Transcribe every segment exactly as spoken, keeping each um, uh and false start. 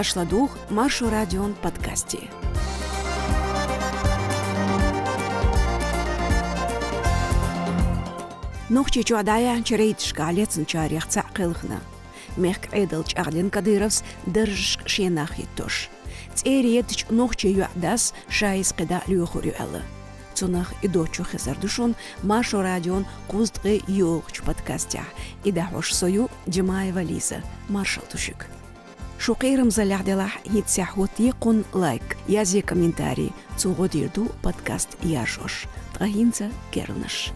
Аша ладугӀу Маршо радион подкасте. Нохчийчохь дӀаяьхьначу рейдашкахь лецначарех цхьаъ кхелхина. Мехкан Ӏедал чӀагӀдина Кадыровс даржашка шен нах хӀиттош. ЦӀера еттачу нохчийн йоӀ-дас ша иза кхидӀа лоьхур ю аьлла. Цунах а доцчух хезар ду шуна Маршо радион кхузткъе йолхачу подкастехь. И дӀахьош со ю, Димаева Лиза. Маршалла ду шуьга. Шун кхерамзаллехь делахь, хӀинццехь хӀоттае кхунна лайк, язъе комментарий, цо гӀо дийр ду подкаст яржош. Ткъа хӀинца керланаш.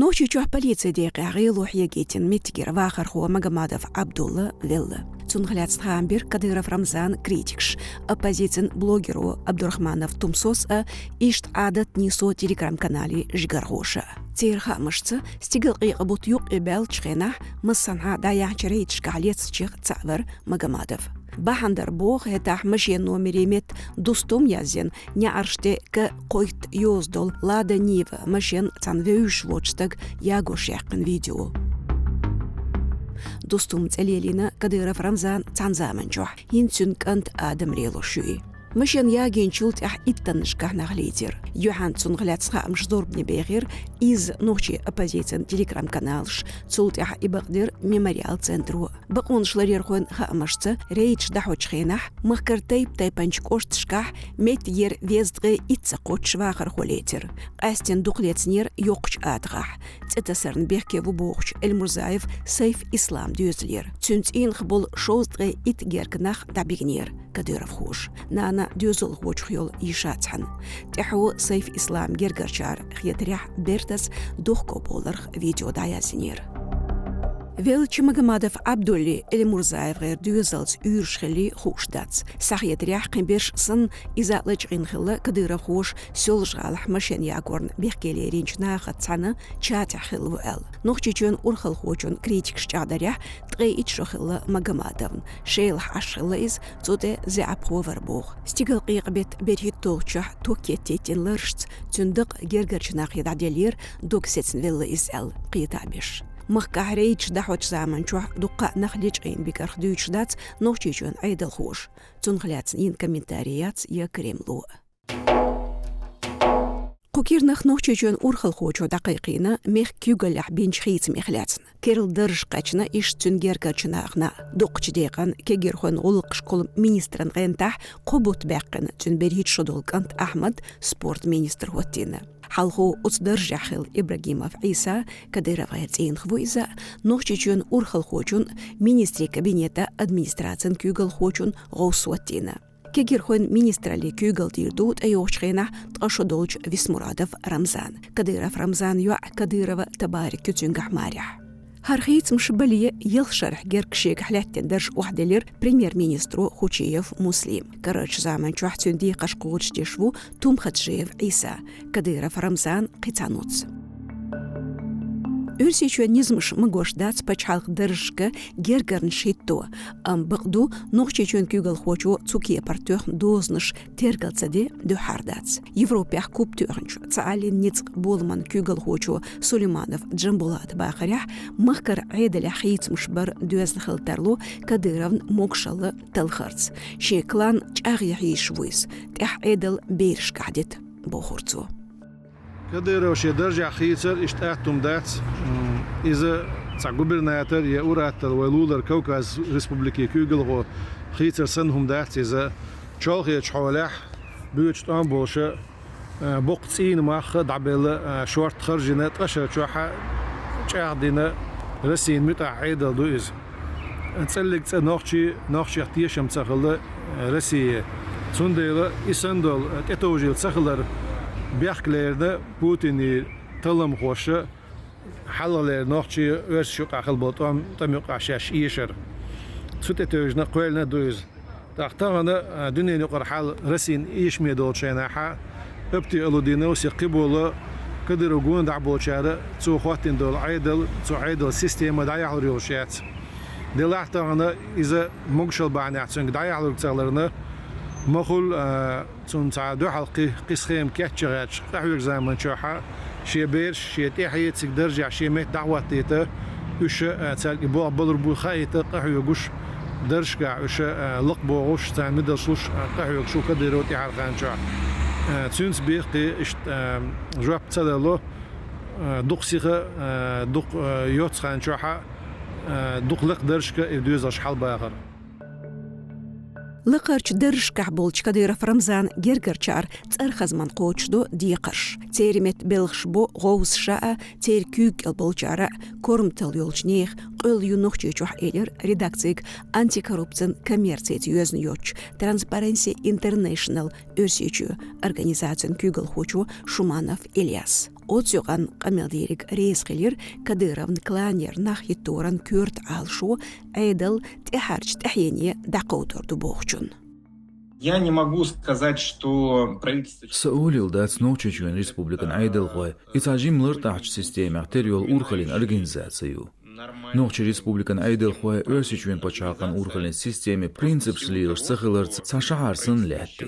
Нохчийчохь полицин декъехь гӀело хьегийтина меттигера вахархо Магомадов Абдулла велла. Цунах лаьцна хаам бира Кадыров Рамзанан критикаша, оппозицин блогеро Абдурахманов Тумсос а, иштта «Ӏадат нисо» телеграм-каналан жигархоша. Церан хаамашца, стигалкъекъа бутт юккъе баьллачу хенахь массанхьа дӀаяьхьначу рейдашкахь лецначех цхьаъ вара Магомадов. Бахьана дар боху, хӀетахь машенан номеран метта Дустум язйина, неӀарш тӀе К кхойтта йоза долу Лада Нива машен цхьана вевзаш волчу стага ягош яьккхина видео. Дустум цӀе лелийна Кадыров Рамзан цхьана заманчохь, хӀинца цуьнан кӀант Адам лелош ю и. Машен ягийначул тӀаьхьа иттаннашкахь нах лецира. Юьхьанца цунах лаьцна хаамаш зорбане бехира, изза нохчийн оппозицин телеграм-каналаш, цул тӀаьхьа и бакъдира «Мемориал» центро. Бакъонаш ларъярхойн хаамашца, рейдаш дӀахьочу хенахь махкара тайп-тайпанчу кӀошташкахь меттигера везткъе итт ца кхоччуш вахархо лецира. Къаьсттина дукха лецнера йоккхачу атагӀахь. ЦӀе тасарна бехке ву бохучу Эльмурзаев Сайф-Ислам доьзалера. Цуьнан цӀийнах болу шовзткъе итт гергга нах дӀабигнера кадыровхоша, нана доьзалхочух йолу йиша цхьаьна. ТӀаьхьо Сайф-Ислам гергарчара хетарехь, бертас дохко боларх видео дӀаяздинера. Веллачу Магомадов Абдуллий ЭльмурзаевгӀеран доьзалца уьйраш хиллий хууш дац. Схьахетарехь, кхин берш санна, иза лачкъийна хилла кадыровхоша Соьлжа-ГӀалахь машен ягорна бехке леринчу нахаца цхьаьна чатехь хилла ву аьлла. Нохчийчоьнан урхалхочун критикаша чӀагӀдарехь, ткъе итт шо хилла Магомадовна. Шелахь Ӏаш хилла иза, цу тӀе заьӀапхо вара боху. Стигалкъекъа беттан берхӀитталгӀачохь ток еттийтина ларашца цуьнан дакъа гергарчу нахе дӀаделлера дог сецна велла иза аьлла кхетам беш. Махкахь рейдаш дӀахьочу заманчохь дуккха а нах лечкъийна бикарх дуьйцуш дац Нохчийчоьнан Ӏедалхоша. Цунах лаьцна йина комментарий яц я Кремло. Кху кирнах Нохчийчоьнан урхалхочо дӀакхайкхийна мехкан куьйгаллехь бинчу хийцамех лаьцна. Керла даржаш кхаьчна иштта цуьнан гергарчу нахана а. Дукхачу декъана кегийрхойн гӀуллакхашкахула министран гӀентахь кхо бутт баьккхина цуьнан берхӀитта шо долу кӀант Ахьмад спорт министр хӀоттийна. Хьалхо оцу даржехь хилла Ибрагимов Ӏийса, КадыровгӀеран цӀийнах ву иза, Нохчийчоьнан урхалхочун, министрийн кабинетан администрацин куьйгалхочун гӀовс хӀоттийна. Кегийрхойн министраллин куьйгалла дийр ду тӀейогӀучу хенахь ткъа шо долчу Висмурадов Рамзана. Кадыров Рамзанан йоӀ Кадырова Табарик ю цуьнгахь марехь. ХӀара хийцамаш бале, ялх шарахь гергга шегахь лаьттина дарж охьаделира премьер-министро Хучиев Муслима. Карарчу заманчохь цуьнан декхарш кхочушдеш ву Тумхаджиев Ӏийса, Кадыров Рамзан кхин цхьа нуц. Оьрсийчоьнан низамаш магош дац пачхьалкхан даржашка гергарнаш хӀитто, амма бакъду, Нохчийчоьнан куьйгалхочо цу кепара тоьхна дозанаш тергал ца де дуьххьара дац. Европехь куп тоьхначу Цхьааллин ницкъан боламан куьйгалхочо Сулейманов Джамбулата бахарехь, махкара Ӏедалехь хийцамаш бар доьзна хила тарло Кадыровн могушалла талхарца. Шен клан чӀагӀъян хьийзаш ву иза, тӀаьхьа Ӏедал берашкахь дита, бохура цо. Кадыров шен даржехь хийцар иштта атта хӀума дац. М, иза цхьа губернатор я ур-атталла вай лулара Кавказ республикийн куьйгалхо хийцар санна хӀума дац иза. Чолхечу хьолехь буьйцу тӀом болуша, а, боккха цӀийнан мах а дӀабелла, а, шортта харжина, ткъа шарчохь а чӀагӀдина, Россин муьтӀахь Ӏедал ду иза. ЦӀаллиг цӀа нохчий, нохчех тешам ца хилла Россия. Цундела и санна долу тӀетовжийла ца хилар бехк лерина Путинан талламхоша, хьалхалера нохчий оьрсашна юкъахь хилла болу тӀом, тӀом юкъахь шаьш эшар. Цу тӀетевжина, кхоьллина а ду иза. ТӀаккха тахана, а, дуьненан юкъара хьал Россин эшаме долчу хенахь а, апти Алудинов, се кхиболу Кадыров гонах болчара цо хӀоттийна долу Ӏедал, цу Ӏедалан система дӀаяхьалур йолуш яц. Делахь тахана иза могушалла бахьанехь цуьнга дӀаяхьалург ца хиларна, ма хуьллу, а, цунна цхьа дуьхьал кхи-, кхин схема кечъян гӀерташ къахьоьгучу заманчохь а Шен бераш, шен тӀаьхье цига даржехь шен метте дӀахӀоттийта, уьш, а, цаьрга и болх балур буй хаийта къахьоьгуш, даржашкахь уьш, а, лакхабохуш, царна медалш луш, а, къахьоьгуш ву Кадыров тӀаьххьара хан чохь. А, цуьнца бехке иштта, а, жоп ца далло, а, дукха сиха, а, дукха, а, йоццу хан чохь, а, дукха лакха даржашка и доьзалш хьалабахар. Лакхарчу даржашкахь болчу Кадыров Рамзанан гергарчара цӀархазмана кхочушдо декхарш. Церан метта белхаш бо гӀовсаша а, церан куьйга кӀел болчара а корматалла йолчу нехан къоьлла ю Нохчийчохь, элира редакцига антикоррупцин коммерцица йоьзна йоцучу Transparency International Оьрсийчоьнан организацин куьйгалхочо Шуманов Ильяс. Оцу юкъанна къамел дийриг реза хилира Кадыровн кланера нах хӀитторан коьрта Ӏалашо Ӏедал тӀаьхьарчу тӀаьхьене дӀакховдор ду бохучун. Я не могу сказать, что правительство... Сан олийла дац Нохчийчоьнан Республикан Ӏедалхой и цхьа жимма лартӀахьчу системех тера йолу урхаллин организаци ю. Нохчийн Республикан Ӏедалхой Оьрсийчоьнан пачхьалкхан урхаллин системин принципаш лелаш ца хиларца цхьа шахьар санна лаьтта.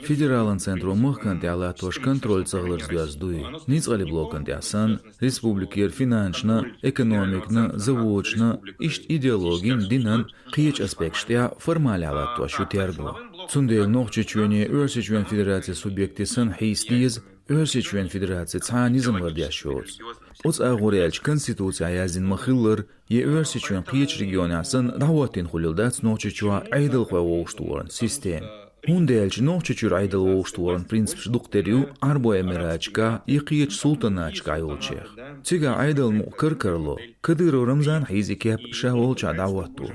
Федералан центро махкана тӀехь латтош контроль ца хиларца доьзна дуй. Ницкъаллин блокана тӀехь санна, республикера финансашна, экономикана, заводашна, иштта идеологин, динан, кхечу аспекташ тӀехь формалехь латтош ю терго. Цундела Нохчийчоьне Оьрсийчоьнан Федерацин субъекте санна хьийса деза, Оьрсийчоьнан Федераци цхьа а низам лардеш йоцу. Оцу агӀор аьлча, Конституцехь яздина ма-хиллара, я Оьрсийчоьнан кхечу регионехь санна дӀахӀоттийна хуьлийла дац Нохчийчохь Ӏедалхой вовшахтохаран система. ХӀунда аьлча Нохчийчуьра Ӏедал вовшахтохаран принципаш дукха тера ю Ӏарбойн Эмираташкахь я кхечу султанаташкахь йолчех. Цигахь Ӏедалан мукъ каркарло, Кадыров Рамзана хьийза и кеп ша волчохь дӀахӀотто.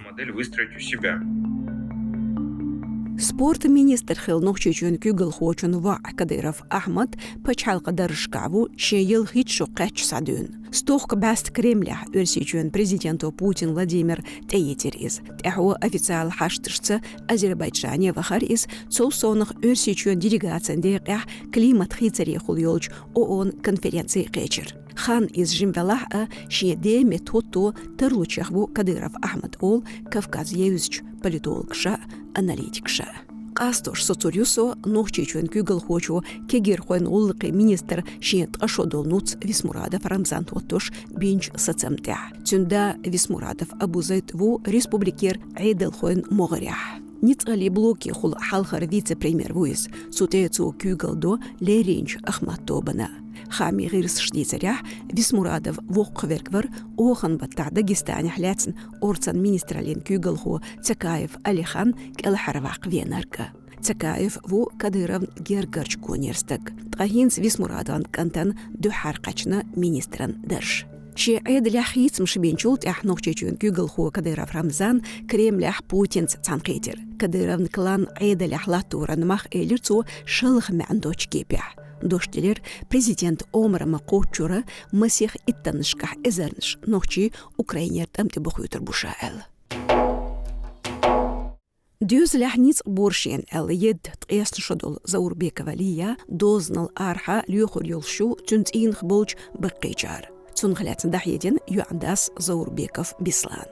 Спортан министр хилла Нохчийчоьнан куьйгалхочун воӀ Кадыров Ахьмад пачхьалкхан даржашкахь ву шен ялхитта шо кхаьчча схьадуьйна. Стохка бӀаьста Кремлехь Оьрсийчоьнан президенто Путин Владимира тӀеийцира иза. ТӀаьхьо официалан хьашташца Азербайджане вахара иза, цул совнаха Оьрсийчоьнан делегацин декъехь климатан хийцарехула йолчу ООН конференци кхечира. Хан иза жима велахь а, шен ден метта хӀотто тарлучех ву Кадыров Ахьмад, олу Кавказ евзачу политологаша а, аналитикаша а. Къастош соцур ю со, Нохчийчоьнан куьйгалхочо кегийрхойн гӀуллакхийн министр шен ткъа шо долу нуц Висмурадов Рамзан хӀоттош бинчу сацам тӀехь. Цуьнан да Висмурадов Абузайт ву республикера Ӏедалхойн могӀарехь. Ницкъаллин блокехула хьалхара вице-премьер ву иза. Цу тӀе цо куьйгалла до лерринчу Ахмат тобана. Хаамийн гӀирсаша дийцарехь, Висмурадов воккхаверг вара оханан баттахь Дагестанехь лаьцна орцан министраллин куьйгалхо Цакаев Алихан кӀелхьарваккха веанарг. Цакаев ву Кадыровн гергарчу гонера стаг. Ткъа хӀинца Висмурадовн кӀантана дуьххьара кхаьчна министран дарж. Шен Ӏедалехь хийцамаш бинчул тӀаьхьа Нохчийчоьнан куьйгалхо Кадыров Рамзан Кремлехь Путинца цхьаьнакхийтира. Кадыровн клан Ӏедалехь латторан мах, элира цо, шалха маьӀна долчу кепехь. Дош делира, президентан омра ма-кхоччура масех иттаннашкахь эзарнаш нохчий Украинера тӀам тӀе бохуьйтур бу ша аьлла. Доьзалехь ницкъ бора шена аьлла едда ткъесна шо долу Заурбекова Лия дозанал арахьа лоьхур йолуш ю цуьнан цӀийнах болчу баккхийчара. Цунах лаьцна дӀахьедина йоӀан дас Заурбеков Беслан.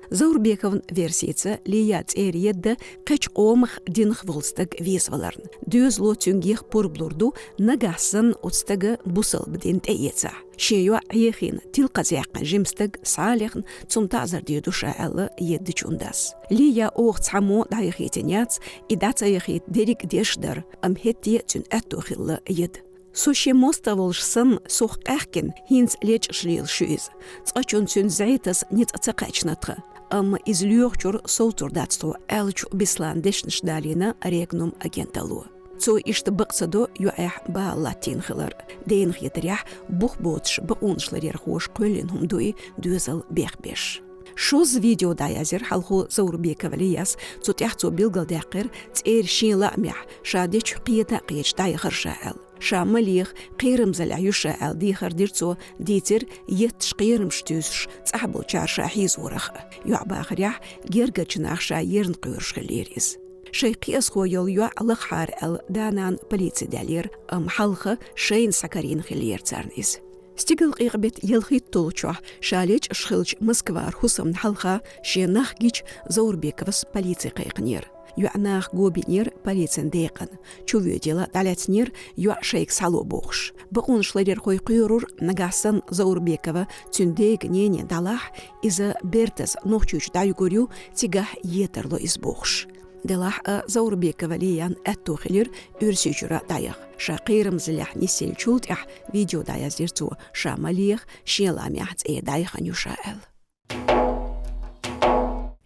Заурбековн версица, Лия цӀера едда кхечу къомах, динах волу стаг везаваларна. Доьзало цуьнга еха пурба лур ду, нагахь санна оцу стага бусалба дин тӀеэцахь. Шен йоӀ Ӏехийна, тилкхаца яьккхина жима стаг схьа а лехна, цунна таӀзар дийр ду ша аьлла еддачун дас. Лия оха цхьаммо дӀаяхийтина яц, и дӀа ца яхийта дерриг а деш дара, амма хӀетте а цуьнан аьтто хилла яда. Со шен мостагӀа волуш санна, сох къаьхкина, хӀинца лечкъаш лелаш ю иза. Цкъачунна цуьнан зӀе таса ницкъ ца кхаьчна тхан. Амма иза лоьхучуьра совцур дац тхо, аьллачу Беслан дешнаш далийна Регнум агенталло. Цо иштта бакъ ца до йоӀехь бала латтийна хилар. Дена хетарехь, бух боцуш бакъонаш ларъярхоша кхоьллина хӀума ду и доьзал бехбеш. Шозза видео дӀаязйира хьалхо Заурбекова Лияс, цу тӀехь цо билгалдаьккхира, цӀера шен лаамехь, ша дечух кхета а кхеташ дӀаяхара ша аьлла. Ша ма леха, кхерамзаллехь ю ша аьлла дехар дира цо, дийцира, етташ кхерамаш туьйсуш цӀахь болчара ша хьийзорах а. ЙоӀ бахарехь, гергарчу наха ша ерна кхоьруш хиллера иза. Шайн кхиазхо йолу йоӀ лахахьара аьлла, да-нана полици даьллера, амма хьалха шайна схьакарийна хиллера царна иза. Стигалкъекъа-беттан ялхитталгӀачохь ша лечкъаш хиллачу Москвара хӀусамна хьалха шен нах гича Заурбековас полици кхайкхинера. ЙоӀ наха гобийнера полицин декъана. Чувоьдийла дӀалаьцнера йоӀ шайга схьало бохуш. Бакъонаш ларъярхой кхоьрура, нагахь санна Заурбекова цуьнан дега-нене дӀалахь, иза бертаза Нохчийчу дӀаюьгур ю, цигахь етар ло иза бохуш. Делахь а Заурбекова Лияна аьтто хилира Оьрсийчуьра дӀаяха. Ша кхерамзаллехь нисъеллачул тӀаьхьа видео дӀаяздира цо, ша ма леха, шен лаамехь цӀера дӀаяхана ю ша аьлла.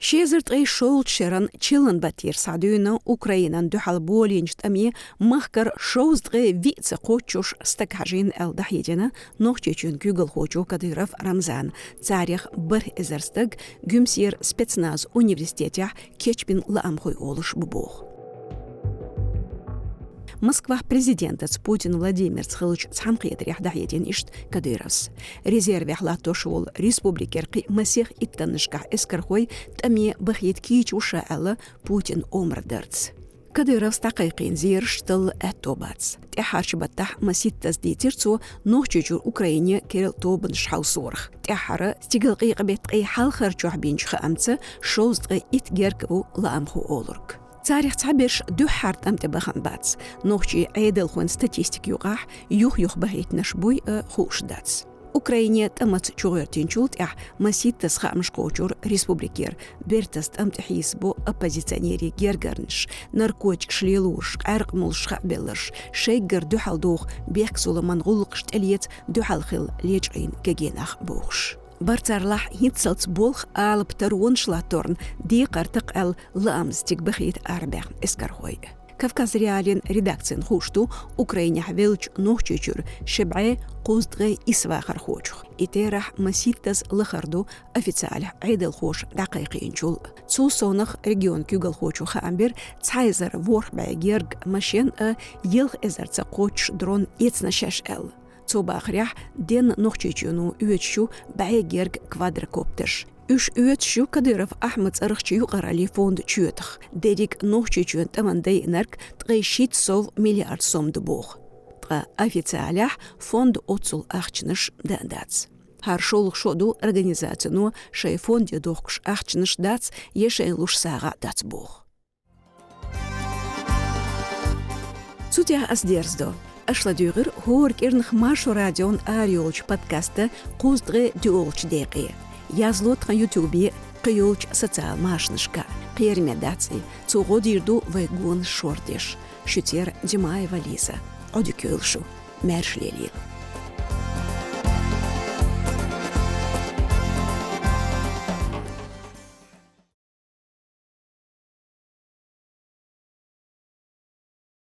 Ши эзар ткъе шолгӀачу шеран чиллан баттера схьадуьйна Украинан дуьхьал болийначу тӀаме махкара шовзткъе виъ ца кхоччуш стаг хьажийна аьлла дӀахьедина Нохчийчоьнан куьйгалхочо Кадыров Рамзана. Царех бархӀ эзар стаг Гуьмсера спецназ университетехь кечбина лаамхой олуш бу боху. Москвахь президентаца Путин Владимирца хиллачу цхьаьнакхетарехь дӀахьедина иштта Кадыровс. Резервехь латтош волу республикера кхин а масех иттаннашкахь эскархой тӀаме бахийта кийча ву ша аьлла Путинан омра дарца. Кадыровс дӀакхайкхийна зераш талла аьтто бац. ТӀаьххьарчу баттахь масийттаза дийцира цо Нохчийчуьра Украине керла тобанаш хьовсорах. ТӀаьххьара стигалкъекъа беттан ткъе хьалхарчохь бинчу хаамца шовзткъе итт герга ву лаамхо олург. Царах цхьаберш дуьххьара тӀам тӀе бахана бац. Нохчийн Ӏедалхойн статистика юкъахь юх-юха бахийтинарш буй а хууш дац. Украине тӀамаца чугӀоьртинчул тӀаьхьа масийттаза хаамаш кхочура республикера, бертаза тӀам тӀе хьийсабо оппозиционерийн гергарнаш, наркотикаш лелораш, къаьркъа молуш хаабелларш, шайггара дуьхьал доху бехк-зуламан гӀуллакхаш тӀелеца дуьхьал хила лечкъийна кегий нах бохуш. Барцарлахь хӀинццалц болх алапа таронаш латторна декхар такха аьлла лаамза цига бахийта арабаьхна эскархой. Кавказ.Реалиин редакцина хууш ду Украинехь веллачу Нохчийчуьра ши бӀе кхузткъе исс вахархочух. И терахь масийттаза лахара ду официалехь Ӏедалхоша дӀакхайкхийначул. Цул совнах регионан куьйгалхочо хаам бира цхьа эзар ворхӀ бӀе герга машен а, ялх эзарца кхоччуш дрон эцна шаьш аьлла. Цо бахарехь, денна Нохчийчоьно оьцуш ю бӀе герга квадрокоптерш. Уьш оьцуш ю Кадыров Ахьмадан цӀарах чу юкъараллин фондан чоьтах. Дерриг Нохчийчоьнан тӀамна дайинарг ткъе шийтта сов миллиард сом ду боху. Ткъа официалехь фондан оццул ахчанаш дан а дац. ХӀара шолгӀа шо ду организацино шайн фонде дохкуш ахчанаш дац я шайна луш сагӀа а дац боху. Цу тӀехь ас дерзадо. Аша ладуьйгӀира хӀора кӀирнах Маршо радион арайолчу подкастан кхузткъе доьалгӀачу декъе. Язло тхан ютубе, кхийолчу социал машанашка. Кхераме дац и, цо гӀо дийр ду вай гонаш шордеш. Шуьца яра Димаева Лиза. Ӏодика йойла шу. Маьрша лелийла.